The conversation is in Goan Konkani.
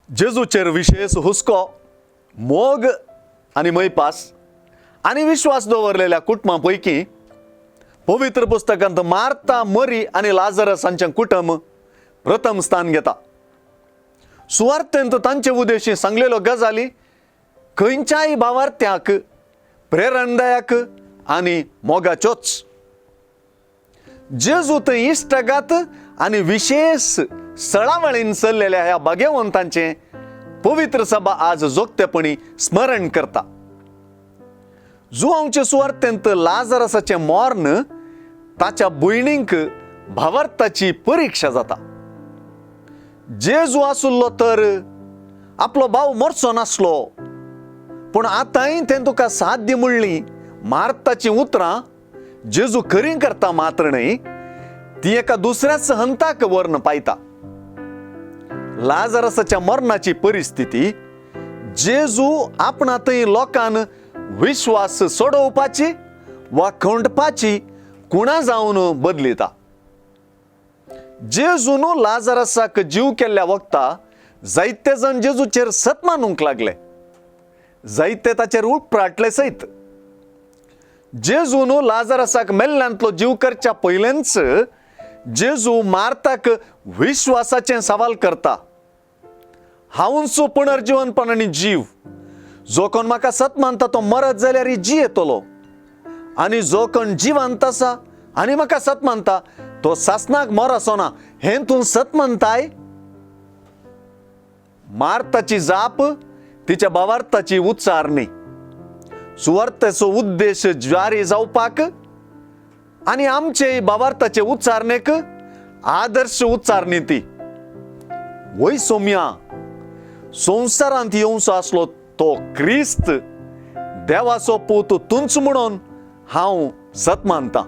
जेजूचेर विशेश हुस्को, मोग आनी मैपास आनी विश्वास दवरलेल्या कुटुंबां पैकी पवित्र पुस्तकांत मार्ता, मरी आनी लाजरस हांचें कुटुंब प्रथम स्थान घेता. सुवार्थेंत तांचे उद्देशी सांगलेल्यो गजाली खंयच्याय भावार्थ्याक प्रेरणदायक आनी मोगाच्योच. जेजू थंय इश्टागात आनी विशेश सळावळीन चल्लेल्या ह्या भाग्यवंतांचें पवित्र सभा आज जोगतेपणी स्मरण करता. जुवांचे सुवार्थेंत लाजरसाचें मर्ण ताच्या भयणींक भावार्थाची परिक्षा जाता. जेजू आसलो तर आपलो भाव मरचो नासलो, पूण आतांय तें तुका साध्य म्हणली मार्ताचीं उतरां जेजू खरी करता मात्र न्हय, ती एका दुसऱ्याच हंताक व्हरून पायता. लाजरसाच्या मरणाची परिस्थिती जेजू आपणा थंय लोकान विश्वास सोडोवपाची वा खंडपाची कुणा जावन बदलिता. जेजून लाजरसाक जीव केल्ल्या वखता जायते जाण जेजूचेर सत मानूंक लागले, जायते ताचेर उपराटले सयत. जेजून लाजरसाक मेल्ल्यांतलो जीव करच्या पयलेंच जेजू मार्ताक विश्वासाचें सवाल करता. हांवूच पुनर्जीवनपण आनी जीव, जो कोण म्हाका सत मानता तो मरत जाल्यार जी येतलो, आनी जो कोण जिवंत आसा आनी म्हाका सत मानता तो सासनाक मर आसना. हें तूं सत मानताय? मार्ताची जाप तिच्या भावार्थाची उच्चारणी, सुवार्थाचो उद्देश जारी जावपाक आनी आमचे भावार्थाचे उच्चारणेक आदर्श उच्चारणी ती. वय सोम्या, संवसारांत येवचो आसलो तो क्रिस्त देवाचो पूत तूंच म्हणून हांव सत मानता.